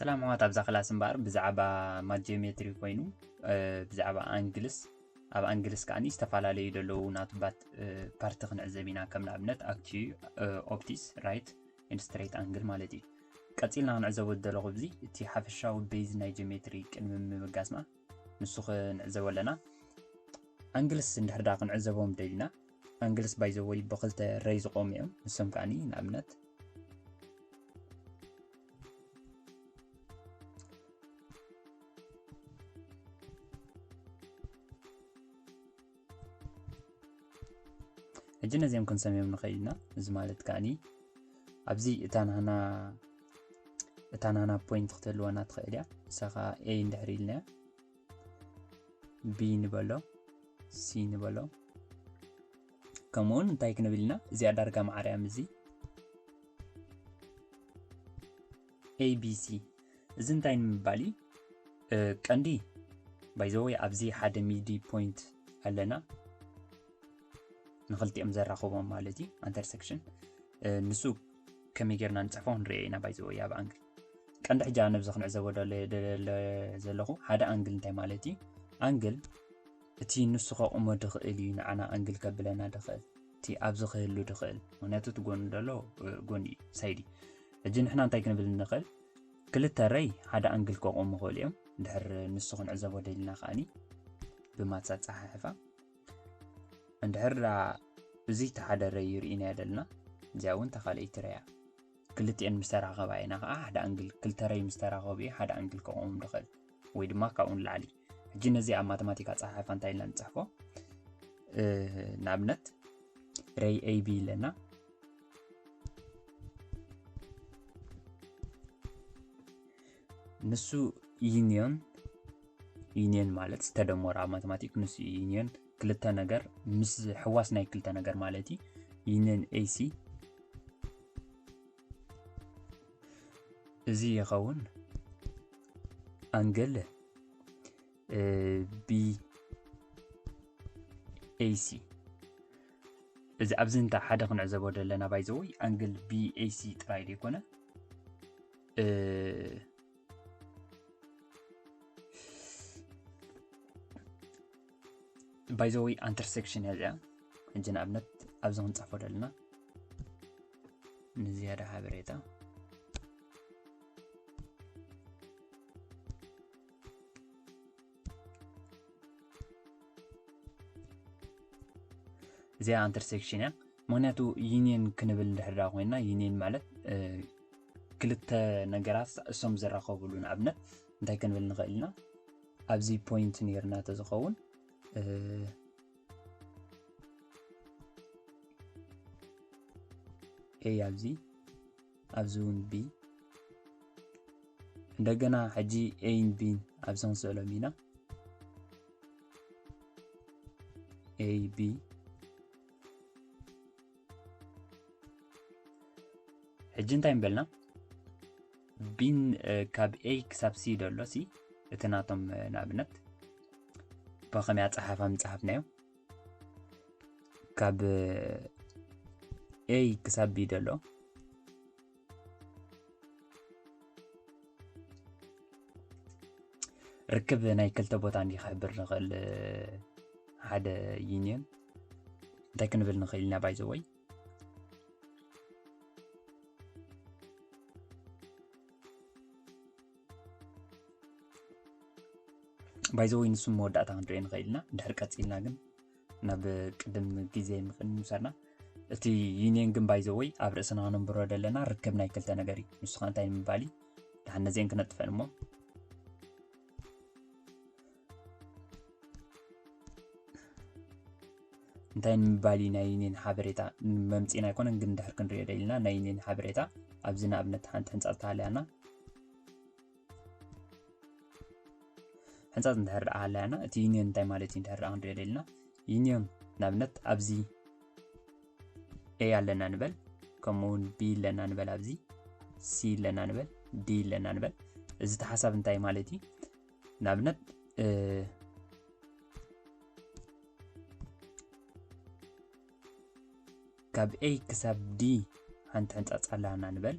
ሰላም ኣሕዋት፣ ኣብዛ ክላስ እምበኣር ብዛዕባ ማት ጂኦሜትሪ ኮይኑ፣ እ፣ ብዛዕባ ኣንግልስ፣ ኣብ ኣንግልስ ከኣኒ ዝተፈላለዩ ዘለዉ ናቱ ባት-፣ እ፣ ፓርቲ ክንዕዘብ ኢና። ከም ንኣብነት ኣክቲ-፣ እ፣ ኦፕቲስ፣ ራይት ኤንድ ስትሬት ኣንግል ማለት እዩ። ቀጺልና ክንዕዘቦ ዝደለኹ ኣብዚ እቲ ሓፈሻዊ ቤዝ ናይ ጂኦሜትሪ ቅድሚ ምብጋስና ንሱ ክንዕዘቦ ኣለና። ኣንግልስ እንድሕር ዳ ክንዕዘቦም ደሊና፣ ኣንግልስ ባይ ዘ ወይ ብኽልተ ረይ ዝቆሙ እዮም። ንሶም ከኣኒ ንኣብነት ሕጂ ነዚኦም ክንሰምዮም ንኽእል ኢና። እዚ ማለት ከኣኒ ኣብዚ እታ ናህና፣ እታ ናህና ፖይንት ክትህልወና ትኽእል እያ። ንሳ ኸኣ ኤ እንድሕር ኢልናያ፣ ቢ ንበሎ፣ ሲ ንበሎ። ከምኡውን እንታይ ክንብል ኢና? እዚኣ ዳርጋ ማዕረ እያ ምስዚ ኤ ቢ ሲ። እዚ እንታይ ንምባል እዩ? እ፣ ቀንዲ ባይ ዘ ወይ ኣብዚ ሓደ ሚዲ ፖይንት ኣለና፣ ንኽልቲኦም ዘራኽቦም ማለት እዩ፣ ኣንተርሰክሽን። እ፣ ንሱ ከመይ ጌርና ንጽሕፎ ክንሪኦ ኢና። ባይ ዘ ወይ ኣብ ኣንግል ቀንዲ ሕጂ ኣነ ኣብዚ ክንዕዘቦ ደለ-፣ ደለ-፣ ዘለኹ ሓደ ኣንግል እንታይ ማለት እዩ? ኣንግል እቲ ንሱ ከቑሞ ድኽእል እዩ፣ ንዓና ኣንግል ከብለና ድኽእል፣ እቲ ኣብዚ ክህሉ ድኽእል። ምኽንያቱ እቲ ጎኒ ደሎ፣ እ፣ ጎኒ እዩ፣ ሳይድ እዩ። ሕጂ ንሕና እንታይ ክንብል ንኽእል? ክልተ ረይ ሓደ ኣንግል ከቑሙ ይኽእሉ እዮም። እንድሕር ንሱ ክንዕዘቦ ደሊና ከኣኒ ብማትስ ኣጸሓሕፋ። እንድሕር ደኣ እዚ እቲ ሓደ ረይ ርኢናዮ ደለና፣ እዚኣ እውን እታ ካልኣይቲ ረይ እያ። ክልቲኤን ምስ ተራኸባ ኢና ኸዓ ሓደ ኣንግል፣ ክልተ ረይ ምስ ተራኸቡ እዩ ሓደ ኣንግል ከቑሙ ድኽእል፣ ወይ ድማ ካብኡ ንላዕሊ። ሕጂ ነዚ ኣብ ማተማቲካ ኣጸሓሕፋ እንታይ ኢልና ንጽሕፎ? እ፣ ንኣብነት ረይ ኤ ቢ ኣለና። ንሱ ዩኒዮን፣ ዩኒየን ማለት ዝተደመረ ኣብ ማተማቲክ ንሱ ዩኒየን ክልተ ነገር ምስ ሕዋስ ናይ ክልተ ነገር ማለት እዩ። ዩኒየን ኤ ሲ እዚ ይኸውን። ኣንግል፣ እ፣ ቢ ኤ ሲ። እዚ ኣብዚ እንታይ ሓደ ክንዕዘቦ ደለና፣ ባይ ዘ ወይ ኣንግል ቢ ኤ ሲ ጥራይ ዘይኮነ፣ እ፣ ባይ ዘ ወይ ኣንተርሰክሽን እያ እዚኣ። ሕጂ ንኣብነት ኣብዚ ክንጽሕፎ ደለና ንዝያዳ ሓበሬታ። እዚኣ ኣንተርሴክሽን እያ። ምኽንያቱ ዩኒየን ክንብል እንድሕር ደኣ ኮይና፣ ዩኒየን ማለት፣ እ፣ ክልተ ነገራት እሶም ዝራኸብሉ፣ ንኣብነት እንታይ ክንብል ንኽእል ኢና? ኣብዚ ፖይንት ነይርና ተዝኸውን፣ እ፣ ኤ ኣብዚ፣ ኣብዚ እውን ቢ። እንደገና ሕጂ ኤን ቢን ኣብዚ ክንስእሎም ኢና። ኤ ቢ። ሕጂ እንታይ ምበልና? ቢን፣ እ፣ ካብ ኤ ክሳብ ሲ ደሎ ሲ፣ እቲ ናቶም፣ እ፣ ንኣብነት ብኸመይ ኣጸሓሕፋ ምጽሓፍናዮ? ካብ ኤ ክሳብ ቢ ደሎ ርክብ ናይ ክልተ ቦታ እንዲ ክሕብር ንኽእል፣ ሓደ ዩኒየን እንታይ ክንብል ንኽእል ኢና? ባይ ዘ ወይ፣ ባይ ዘ ወይ፣ ንሱ መወዳእታ ክንሪኦ ንኽእል ኢና። እንድሕር ቀጺልና ግን ናብ ቅድም ግዜ ምውሳድና፣ እቲ ዩኒየን ግን ባይ ዘ ወይ ኣብ ርእስና ክነንብሮ ደለና ርክብ ናይ ክልተ ነገር እዩ። ንሱ ኸኣ እንታይ ንምባል እዩ? ደሓን ነዚአን ክነጥፈን እሞ። እንታይ ንምባል እዩ ናይ ዩኒየን ሓበሬታ? መምጺእና ኣይኮነን፣ ግን እንድሕር ክንሪኦ ደሊና ናይ ዩኒየን ሓበሬታ ኣብዚ ንኣብነት ሓንቲ ሕንጻጽ ተሃልያና፣ ሕንጻጽ እንድሕር ደኣ ሃለያና፣ እቲ ዩኒየን እንታይ ማለት እዩ እንድሕር ደኣ ክንሪኦ ደሊና፣ ዩኒየን ንኣብነት ኣብዚ ኤ ኣለና ንበል፣ ከምኡ እውን ቢ ኣለና ንበል፣ ኣብዚ ሲ ኣለና ንበል፣ ዲ ኣለና ንበል። እዚ እቲ ሓሳብ እንታይ ማለት እዩ? ንኣብነት፣ እ፣ ካብ ኤ ክሳብ ዲ ሓንቲ ሕንጻጽ ኣላና ንበል።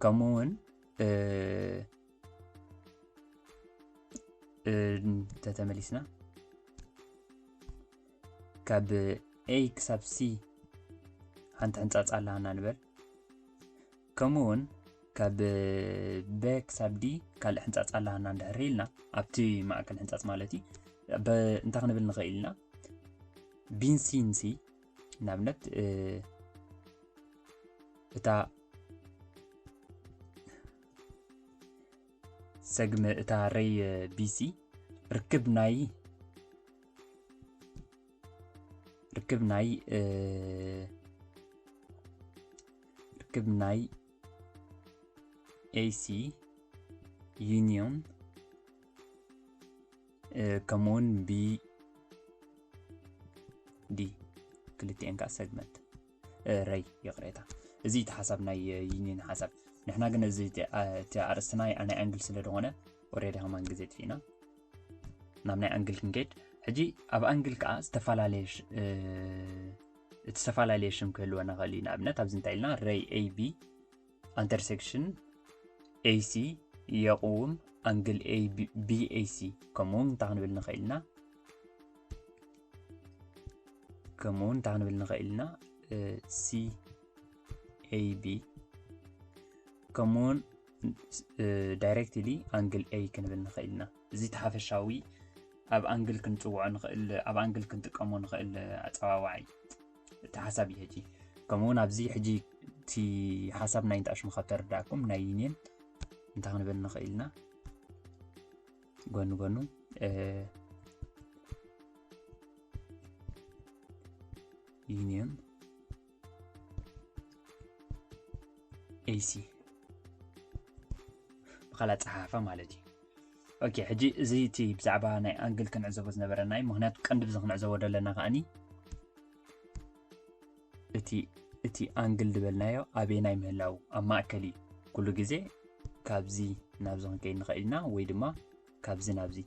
ከምኡ እውን፣ እ፣ ተተመሊስና ካብ A ክሳብ C ሓንቲ ሕንጻጽ ኣለና ንበል። ከምኡ እውን ካብ B ክሳብ D ካልእ ሕንጻጽ ኣለና እንድሕር ኢልና፣ ኣብቲ ማእከል ሕንጻጽ ማለት እዩ። እንታይ ክንብል ንኽእል ኢና? B ን C ን C ንኣብነት እታ ሰግመ እታ ሬይ B C ርክብ ናይ ርክብ ናይ ርክብ ናይ A C ዩኒዮን ከምኡውን B D ክልቲኤን ከዓ ሰግመንት ሬይ ይቕሬታ። እዚ እቲ ሓሳብ ናይ ዩኒዮን ሓሳብ። ንሕና ግን እዚ እቲ ኣርእስትና ናይ ኣንግል ስለ ዝኾነ ኦሬዲ ከማን ግዜ ጥፊእና ናብ ናይ ኣንግል ክንከይድ። ሕጂ ኣብ ኣንግል ከዓ ዝተፈላለየ እተፈላለየ ሽም ክህልወና ኽእል እዩ። ንኣብነት ኣብዚ እንታይ ኢልና ሬይ A B intersection A C የቕውም ኣንግል B A C ከምኡ እንታይ ክንብል ንኽእል ኢና? ከምኡ እንታይ ክንብል ንኽእል ኢና? C A B ከምኡውን directly ኣንግል A ክንብል ንኽእል ኢና። እዚ ተሓፈሻዊ ኣብ ኣንግል ክንጽውዖ ንኽእል ኣብ ኣንግል ክንጥቀሞ ንኽእል ኣጸዋዋዒ እቲ ሓሳብ እዩ። ሕጂ ከምኡውን ኣብዚ ሕጂ እቲ ሓሳብ ናይ እንጣሽሙ ካብ ተረዳእኩም ናይ ዩኒየን እንታይ ክንብል ንኽእል ኢና? ጎኑ ጎኑ ዩኒየን A C ብኻልእ ኣጸሓሕፋ ማለት እዩ። ኦኬ፣ ሕጂ እዚ እቲ ብዛዕባ ናይ ኣንግል ክንዕዘቦ ዝነበረና እዩ። ምኽንያቱ ቀንዲ ብዚ ክንዕዘቦ ዘለና ከኣኒ እቲ እቲ ኣንግል ዝበልናዮ ኣበየናይ ምህላው ኣብ ማእከል እዩ። ኩሉ ግዜ ካብዚ ናብዚ ክንከይድ ንኽእል ኢና ወይ ድማ ካብዚ ናብዚ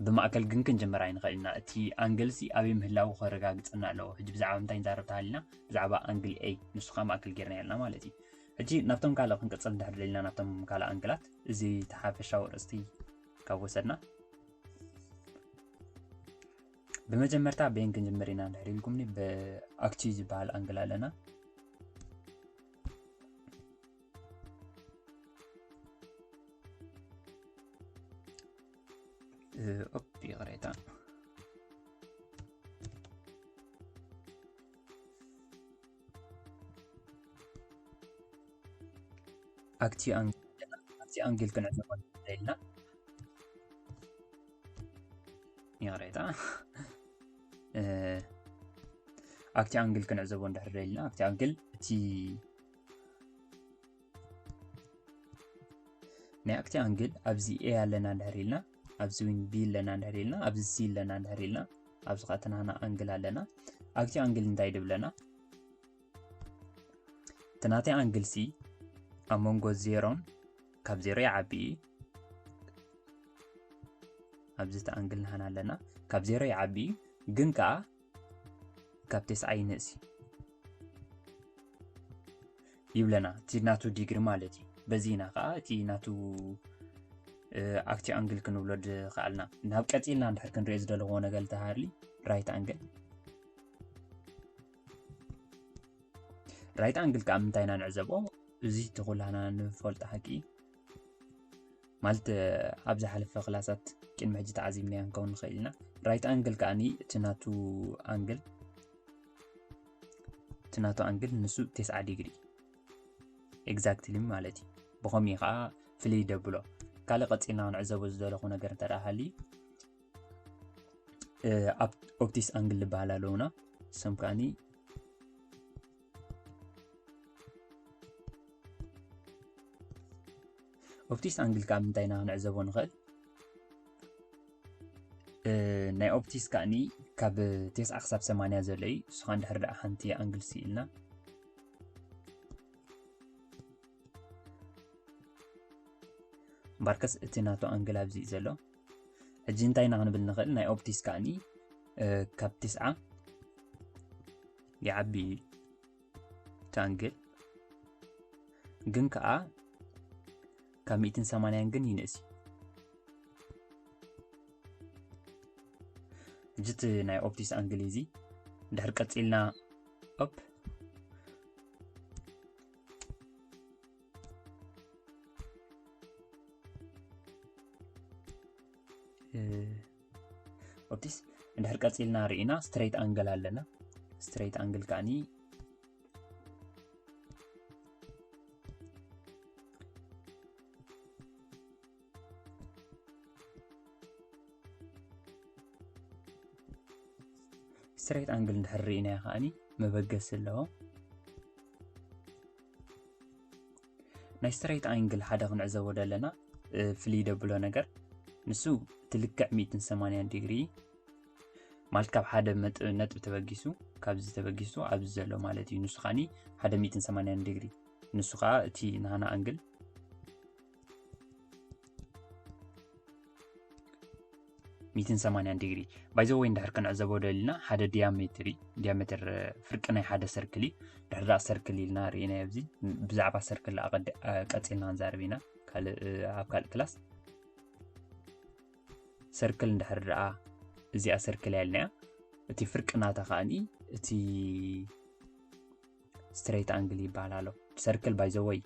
ብማእከል ግን ክንጅምር ኣይንኽእል ኢና። እቲ ኣንግል ሲ ኣበይ ምህላው ከረጋግጸና ኣለዎ። ሕጂ ብዛዕባ ምንታይ ንዛረብ ተሃሊና? ብዛዕባ ኣንግል A ንሱ ከዓ ማእከል ጌርና ያልና ማለት እዩ። ሕጂ ናብቶም ካልእ ክንቅጽል እንድሕር ደሊና ናብቶም ካልእ ኣንግላት እዚ ተሓፈሻዊ ርእስቲ ካብ ወሰድና ብመጀመርታ ቤን ክንጅምር ኢና እንድሕር ኢልኩምኒ ብኣክቲ ዝበሃል ኣንግል ኣለና። ኦፕ ይቕሬታ ኣክቲ ኣንግል ኣክቲ ኣንግል ክንዕዘቦ ንኽእል ኢና። ይቕሬታ ኣክቲ ኣንግል ክንዕዘቦ እንድሕር ደሊና ኣክቲ ኣንግል እቲ ናይ ኣክቲ ኣንግል ኣብዚ A ኣለና እንድሕር ኢልና ኣብዚ ውን B ኣለና እንድሕር ኢልና ኣብዚ C ኣለና እንድሕር ኢልና ኣብዚ ከዓ ትናና ኣንግል ኣለና። ኣክቲ ኣንግል እንታይ ድብለና? ትናተይ ኣንግል ሲ ኣብ መንጎ ዜሮን ካብ ዜሮ ይዓቢ እዩ። ኣብዚ እቲ ኣንግል ንሃና ኣለና ካብ ዜሮ ይዓቢ እዩ ግን ከዓ ካብ ቴስዓ ይንእስ እዩ ይብለና እቲ ናቱ ዲግሪ ማለት እዩ። በዚ ኢና ከዓ እቲ ናቱ ኣክቲ ኣንግል ክንብሎ ድኸኣልና። ናብ ቀፂልና እንድሕር ክንሪኦ ዝደለዎ ነገር ተሃርሊ ራይት ኣንግል ራይት ኣንግል ከዓ ምንታይ ኢና ንዕዘቦ? እዚ እቲ ኩላና ንፈልጦ ሓቂ ማለት ኣብ ዝሓለፈ ክላሳት ቅድሚ ሕጂ ተዓዚብናዮ ንከውን ንኽእል ኢና። ራይት ኣንግል ከዓኒ እቲ ናቱ ኣንግል እቲ ናቱ ኣንግል ንሱ ተስዓ ዲግሪ ኤግዛክትሊ ማለት እዩ። ብኸምኡ ከዓ ፍልይ ደብሎ። ካልእ ቀፂልና ክንዕዘቦ ዝደለኹ ነገር እንተ ደኣ ሃልዩ ኣብ ኦፕቲስ ኣንግል ዝበሃል ኣለውና እሶም ከዓኒ ኦፕቲስ ኣንግል ካብ ምንታይ ኢና ክንዕዘቦ ንኽእል? ናይ ኦፕቲስ ከዓኒ ካብ ተስዓ ክሳብ ሰማንያ ዘሎ እዩ። እሱ ከዓ እንድሕር ደኣ ሓንቲ ኣንግል ስኢልና እምበርከስ እቲ ናቱ ኣንግል ኣብዚ እዩ ዘሎ። ሕጂ እንታይ ኢና ክንብል ንኽእል? ናይ ኦፕቲስ ከዓኒ ካብ ተስዓ ይዓቢ እዩ እቲ ኣንግል ግን ከዓ ካብ ሚእትን ሰማንያን ግን ይንእስ እዩ። እቲ ናይ ኦፕቲስ ኣንግል እዚ ድሕር ቀጺልና ኦፕ ኦፕቲስ እንድሕር ቀጺልና ርኢና ስትሬት ኣንግል ኣለና። ስትሬት ኣንግል ከዓኒ ስትሬት ኣንግል እንድሕር ርኢናዮ ከዓኒ መበገሲ ኣለዎ። ናይ ስትሬት ኣንግል ሓደ ክንዕዘቦ ዘለና ፍልይ ደብሎ ነገር ንሱ እቲ ልክዕ ሚእትን ሰማንያን ዲግሪ ማለት ካብ ሓደ ነጥቢ ተበጊሱ ካብዚ ተበጊሱ ኣብዚ ዘሎ ማለት እዩ። ንሱ ከዓኒ ሓደ ሚእትን ሰማንያን ዲግሪ ንሱ ከዓ እቲ ናና ኣንግል ሚእትን ሰማንያን ዲግሪ ባይዘወይ እንድሕር ክንዕዘቦ ደሊና ሓደ ዲያሜትር እዩ። ዲያሜትር ፍርቂ ናይ ሓደ ሰርክል እዩ። ድሕር ዳኣ ሰርክል ኢልና ርኢና ኣብዚ ብዛዕባ ሰርክል ቀፂልና ክንዛርብ ኢና ኣብ ካልእ ክላስ። ሰርክል እንድሕር ደኣ እዚኣ ሰርክል ያልናያ እቲ ፍርቂ ናታ ከዓኒ እቲ ስትሬት ኣንግል ይበሃል ኣሎ። ሰርክል ባይዘወይ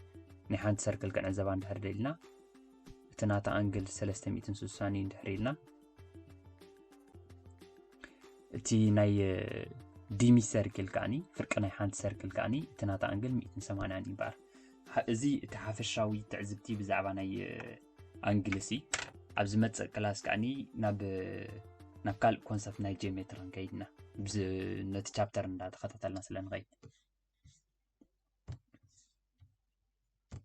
ናይ ሓንቲ ሰርክል ክንዕዘባ እንድሕር ደሊና እቲ ናታ ኣንግል ሰለስተ ሚእትን ስሳን እዩ እንድሕር ኢልና እቲ ናይ ዲሚ ሰርክል ከዓኒ ፍርቂ ናይ ሓንቲ ሰርክል ከዓኒ እቲ ናታ ኣንግል ሚእትን ሰማንያን ይበሃል። እዚ እቲ ሓፈሻዊ ትዕዝብቲ ብዛዕባ ናይ ኣንግል ሲ ኣብ ዝመፅእ ክላስ ከዓኒ ናብ ናብ ካልእ ኮንሰፕት ናይ ጂኦሜትሪ ንከይድና ነቲ ቻፕተር እንዳተኸታተልና ስለ ንኸይድ